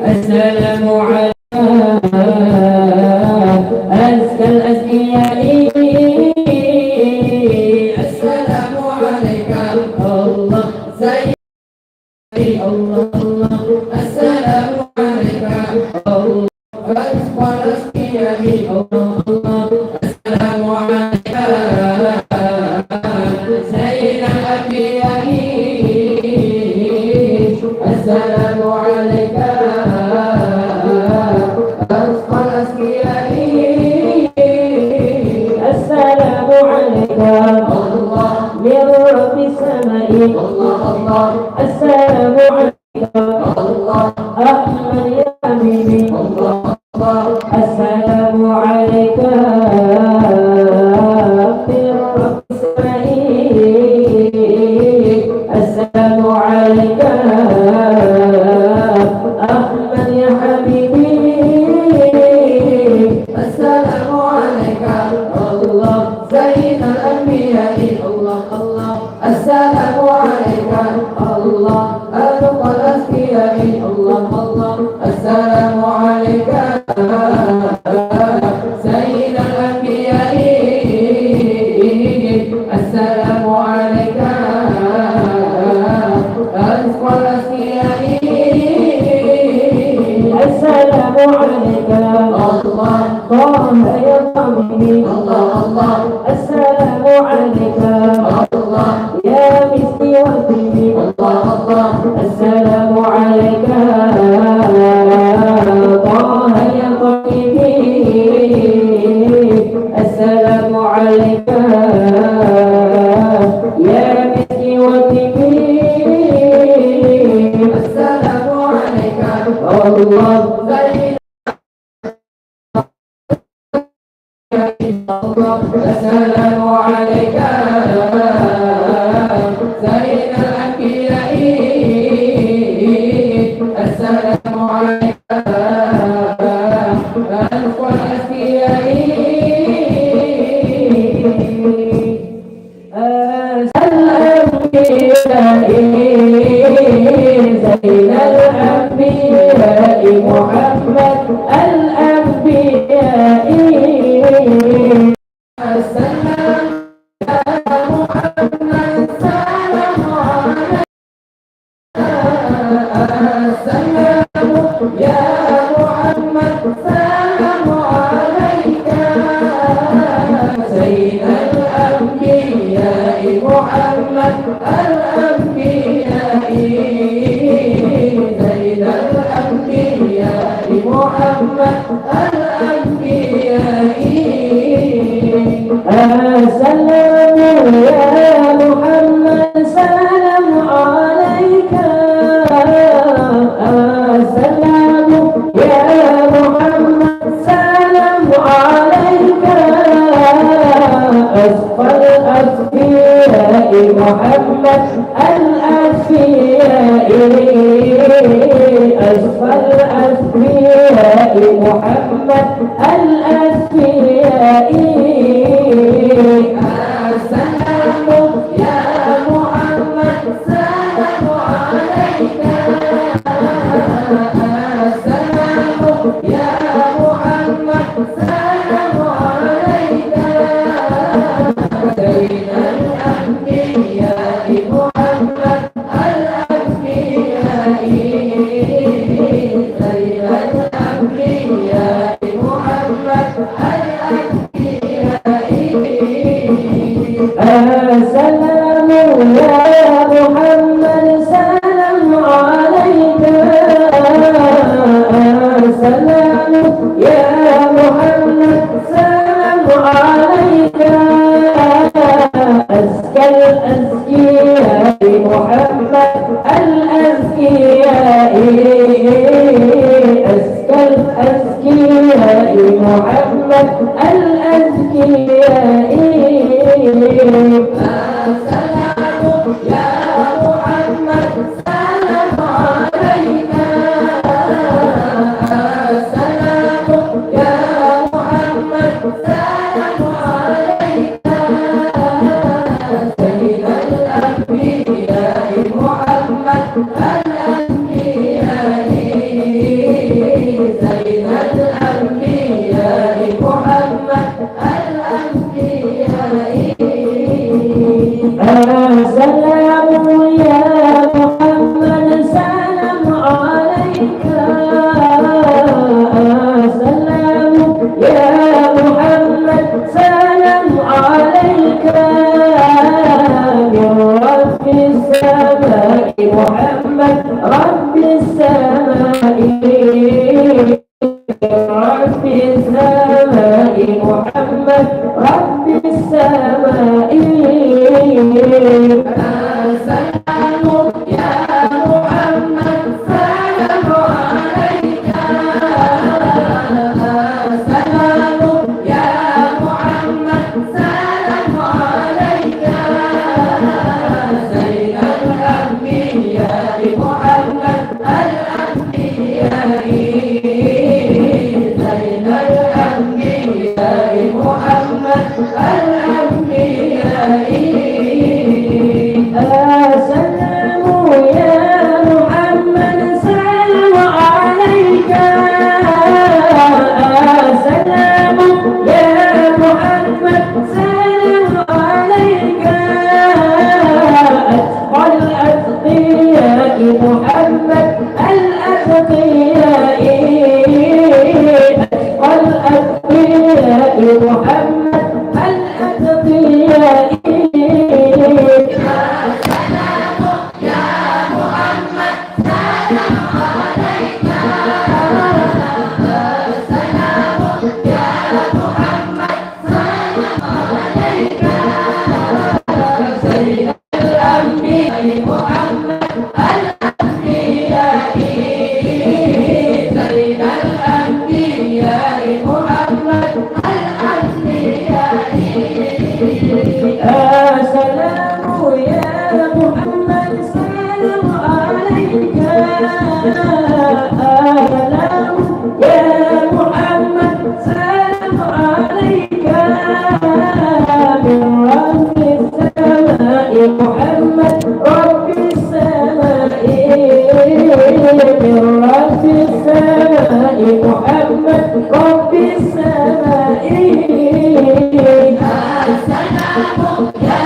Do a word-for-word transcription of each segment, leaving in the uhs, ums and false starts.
Assalamu ala azkal azkiya. Assalamu alaika Allah, Sayyidi Allah, Allah. Assalamu alaika Allah, azkal azkiya Allah, Allah. Assalamu alaika Sayyidal anbiya. Assalamu alaika Asqal asqiya. Assalamu alaika Allah min rabbis samai. Allah, Allah. Assalamu alaika Allah Ahmad ya habibi. Allah, Allah. Assalamu alaika min rabbis samai. Assalamu alaika Ahmad ya habibi. Assalamu alaika Allah Sayyidal anbiya. Allah, Allah. Assalamu alaika Allah Asqal asqiya. Allah, Allah. Assalamu alaika Sayyidal anbiya. Assalamu alaika Asqal asqiya. Assalamu alaika Allah Taha ya habibi. Allah, Allah. Assalamu alaika Allah ya miski wa tibi. Allah, Allah. Assalamu alaika Taha ya habibi. Assalamu alaika ya miski wa tibi. Assalamu alaika Allah. Assalamu alaika Sayyidal anbiya. Assalamu alaika Asqal asqiya. Al-anbiya'i Zainal anbiya'i Muhammad al-anbiya'i. Salam ya Muhammad, salam alaika. Assalamu ya Muhammad, salamu alaika. Sayyidal anbiya Muhammad al-anbiya. Sayyidal anbiya Muhammad al-anbiya. Assalamu ya Muhammad, salam alaika. Assalamu ya Muhammad, salam alaika. Asqal asqiya Muhammad al-asqiya. Asqal asqiya Muhammad al-asqiya. Assalamu ya Muhammad, salamu alaika. Assalamu ya Muhammad, salamu alaika. Sayyidal anbiya Muhammad al-anbiya. Sayyidal anbiya Muhammad al-anbiya. Assalamu ya Muhammad, salam alaika. Assalamu ya Muhammad, salam alaika. Asqal asqiya Muhammad al-asqiya. Asqal asqiya Muhammad al-asqiya. Assalamu ya Muhammad, salamu alaika. Assalamu ya Muhammad, salamu alaika. Sayyidal anbiya Muhammad al-anbiya. السماء، رب السماء محمد، رب السماء. السلام يا محمد، سلام عليك. السلام يا محمد، سلام عليك. زين الأنبياء محمد، الأنبياء. زين الأنبياء محمد، الأنبياء. السلام يا محمد، سلام عليك. السلام يا محمد، سلام عليك. أتقى الأتقياء محمد، الأتقياء. أتقى الأتقياء محمد، الأتقياء. السلام يا محمد، سلام عليك. السلام يا محمد، سلام عليك. من رب السماء محمد، رب السماء. من رب السماء محمد، رب السماء. السلام يا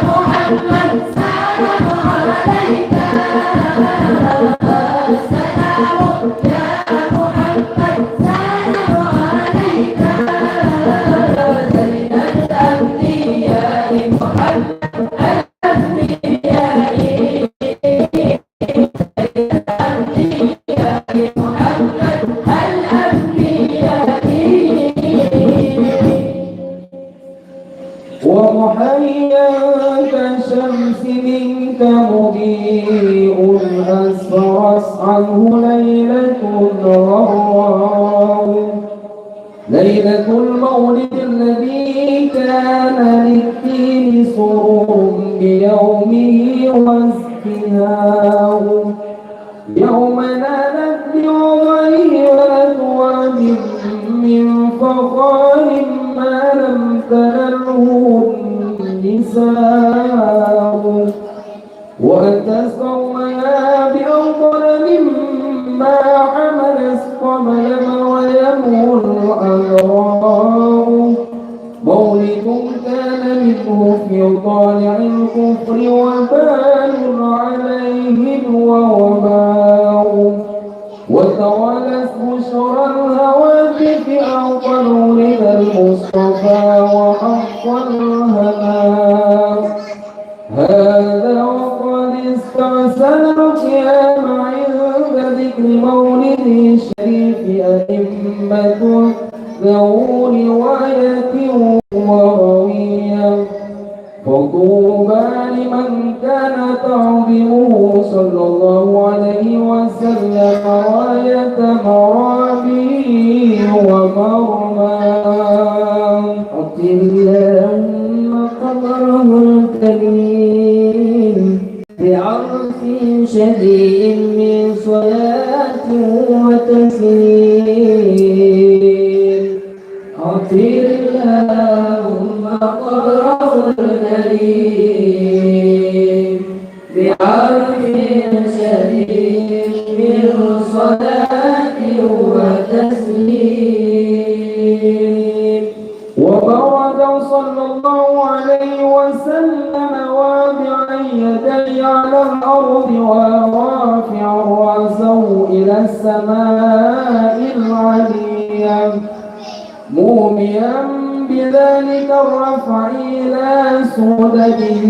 محمد، سلام عليك. السلام يا محمد، سلام عليك. زين الأنبياء محمد، الأنبياء. ومحيا كالشمس منك مضيء أسفرت عنه ليلة الغراء. ليلة المولد الذي كان للدين سرور بيومه وازدهاء. يوم نالت بوضعه الأكواب من فخار ما لم تنله النساء. وأتت قومها بأفضل مما حملت قبل مريم العذراء. مولد كان منه في طالع الكفر وبال عليهم ووباء. وتوالت بشرى الهواتف أعطى الورد المصطفى وحق الهنا. هذا وقد استعسل القيام عند ذكر مولد الشريف أئمة ذو رواية وروية. فطوبى لمن كان تعظيمه صلى الله عليه وسلم غاية مرامه ومرماه. عطر اللهم قبره الكريم بعرف شديد من صلاة وتسليم. عطر اللهم قبره الكريم بعرف شديد من صلاة وتسليم. وبرز صلى الله عليه وسلم واضعا يديه على الأرض ورافعا رأسه إلى السماء العليا، موميا بذلك الرفع إلى سدده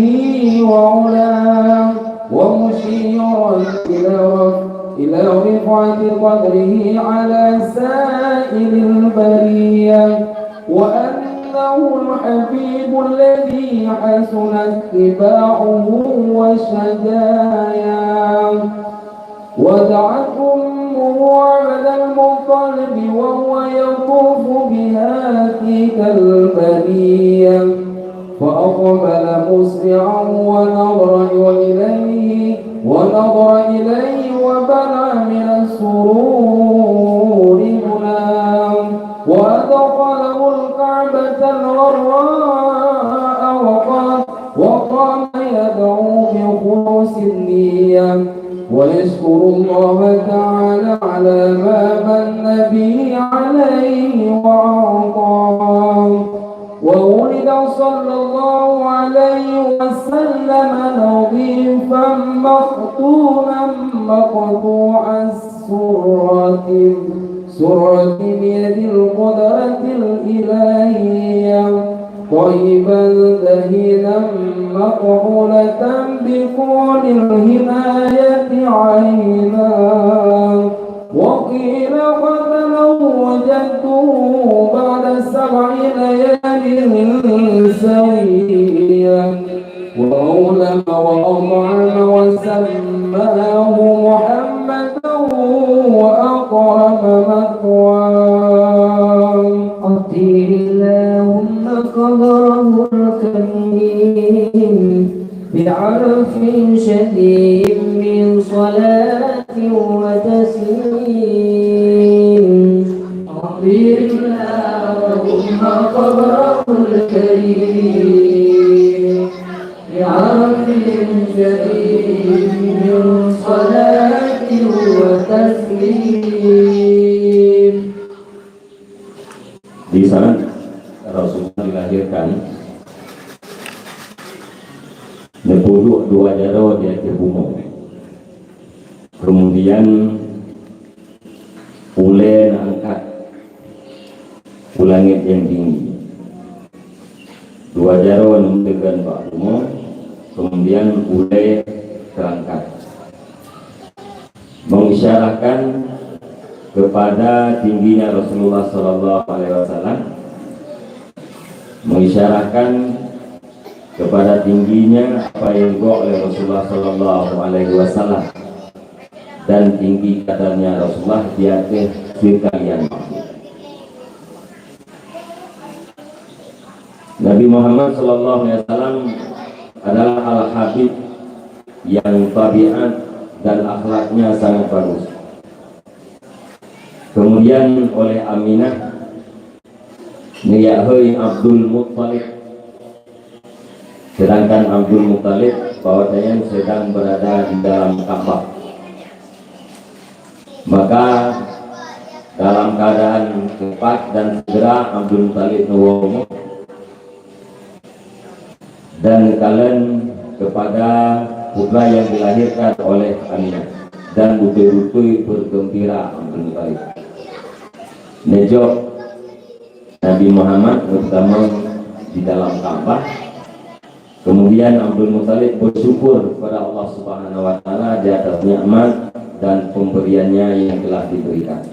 وعلاه، ومشيرا إلى رفع إلى رفعة قدره على سائر البرية، وأنه الحبيب الذي حسن اتباعه وشجاياه. ودعت أمه عبد المطلب وهو يطوف بهاتيك البرية، فأقبل مسرعا ونظر إليه، ونظر إليه وبلى من السرور بناه، وأدخله الكعبة الغراء وقال، وقام يدعو بخلوص النية، ويشكر الله تعالى على ما من به عليه وأعطاه. وولد صلى الله عليه وسلم نظيفا مختونا مقطوع السرة، سرة بيد القدرة الإلهية، طيبا دهينا مقعولة بكون الهناية عينا، وقيل قتله جده بعد سبع ليال سوية، وأولم وأطعم وسماه محمدا وأكرم مثواه. عطر اللهم قبره الكريم بعرف شديد من صلاة وتسليم. عطر اللهم قبره الكريم بعرف شديد من صلاة وتسليم. Di saat Rasulullah dilahirkan, neupeuduek dua jaroe di ateueh bumoe. Kemudian ulée neuangkat u langét nyang tinggi. Dua jaroe neuteugon bak bumoe, kemudian ulée teuangkat. Mengisyarahkan kepada tingginya Rasulullah sallallahu alaihi wasallam, mengisyarahkan kepada tingginya apa yang dibawa oleh Rasulullah sallallahu alaihi wasallam dan tinggi kadarnya Rasulullah di atas sekalian makhluk. Nabi Muhammad sallallahu alaihi wasallam adalah Al-Habib yang tabiat dan akhlaknya sangat bagus. Kemudian oleh Aminah, neujak hôi Abdul Muttalib. Sedangkan Abdul Muttalib bahwasanya sedang berada di dalam Ka'bah. Maka dalam keadaan cepat dan segera Abdul Muttalib neuwoe rumoh dan kalon kepada putra yang dilahirkan oleh Aminah dan beutôi-beutôi bergembira Abdul Muttalib. Neujok Nabi Muhammad bersama di dalam Ka'bah. Kemudian Abdul Muttalib bersyukur kepada Allah Subhanahu wa Taala di atas nikmat dan pemberiannya yang telah diberikan.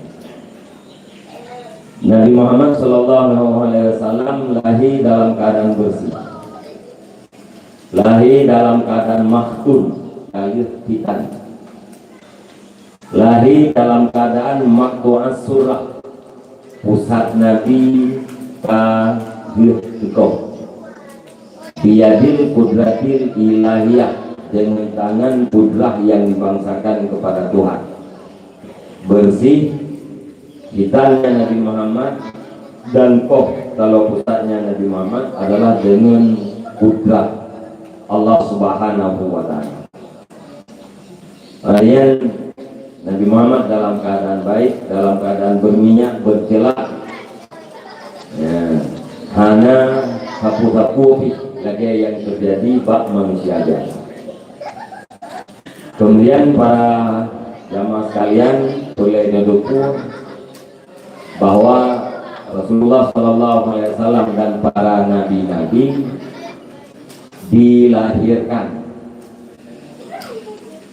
Nabi Muhammad sallallahu alaihi wasallam lahir dalam keadaan bersih. Lahir dalam keadaan makhtun, tayeuh khitan. Lahé dalam keuadaan maqtu'as surah, pusat Nabi ka geuh teukoh. Biyadil qudratil ilahiyah, dengan tangan kudrah yang dibangsakan kepada Tuhan. Bersih, khitannya Nabi Muhammad, dan koh kalau pusatnya Nabi Muhammad adalah dengan kudrah Allah Subhanahu wa Ta'ala. Kemudian Nabi Muhammad dalam keadaan baik, dalam keadaan berminyak, bercelak. Ya, hana sapu-sapu pih lagèe nyang terjadi bak manusia biasa. Kemudian para jamaah sekalian, ulèe nyoe teupeu bahwa Rasulullah sallallahu alaihi wasallam dan para nabi-nabi dilahirkan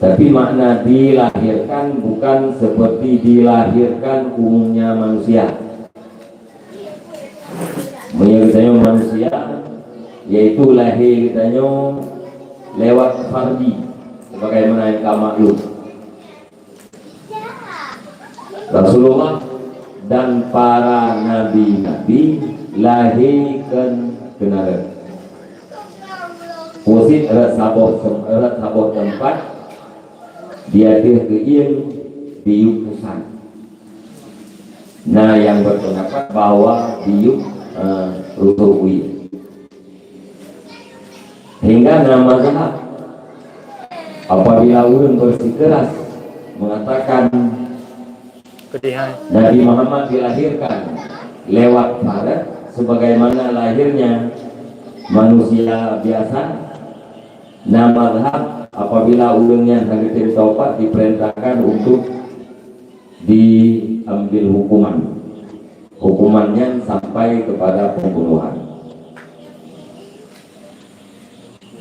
Tapi makna dilahirkan bukan seperti dilahirkan umumnya manusia. Meunyoe geutanyoe manusia, yaitu lahé geutanyoe lewat farji, sebagaimana nyang ka maklum. Rasulullah dan para nabi-nabi lahé keu, keunan rot. Peue cit rot saboh, rot saboh teumpat, di ateueh keuieng diyueb pusat. Na nyang berpendapat bahwa diyueb, eh, rusoh uie. Hingga na mazhab, apabila ureuëng bersikeras mengatakan Nabi Muhammad dilahirkan lewat farot sebagaimana lahirnya manusia biasa, na mazhab apabila ureuëng nyan hana teutobat diperintahkan untuk diambil hukuman. Hukuman nyan sampai kepada pembunuhan.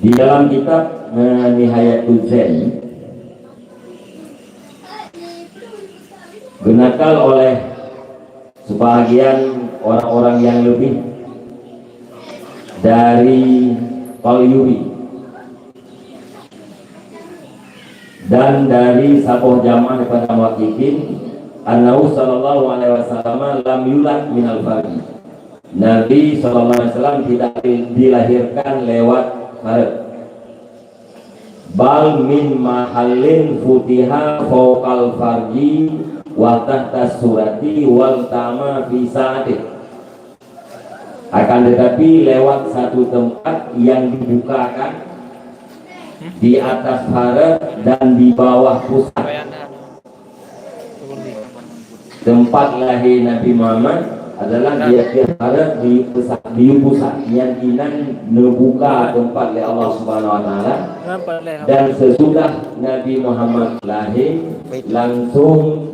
Di dalam kitab, eh, Nihayatul Zain, genakal oleh sebahagian orang-orang yang lebih dari Qalyuri dan dari saboh jamaah daripada muhaqqiqin, annahu sallallahu alaihi wasallam lam yulad minal farji. Nabi sallallahu alaihi wasallam tidak dilahirkan lewat farot. Bal min mahallin futiha fauqal farji wa tahta surati wal tama fi sa'atih. Akan tetapi lewat satu tempat yang dibukakan di atas farot dan di bawah pusat. Tempat lahé Nabi Muhammad adalah di ateueh farot diyueb pusat, diyueb pusat nyang inan neubuka tempat lé Allah Subhanahu wa Taala. Dan sesudah Nabi Muhammad lahé, langsung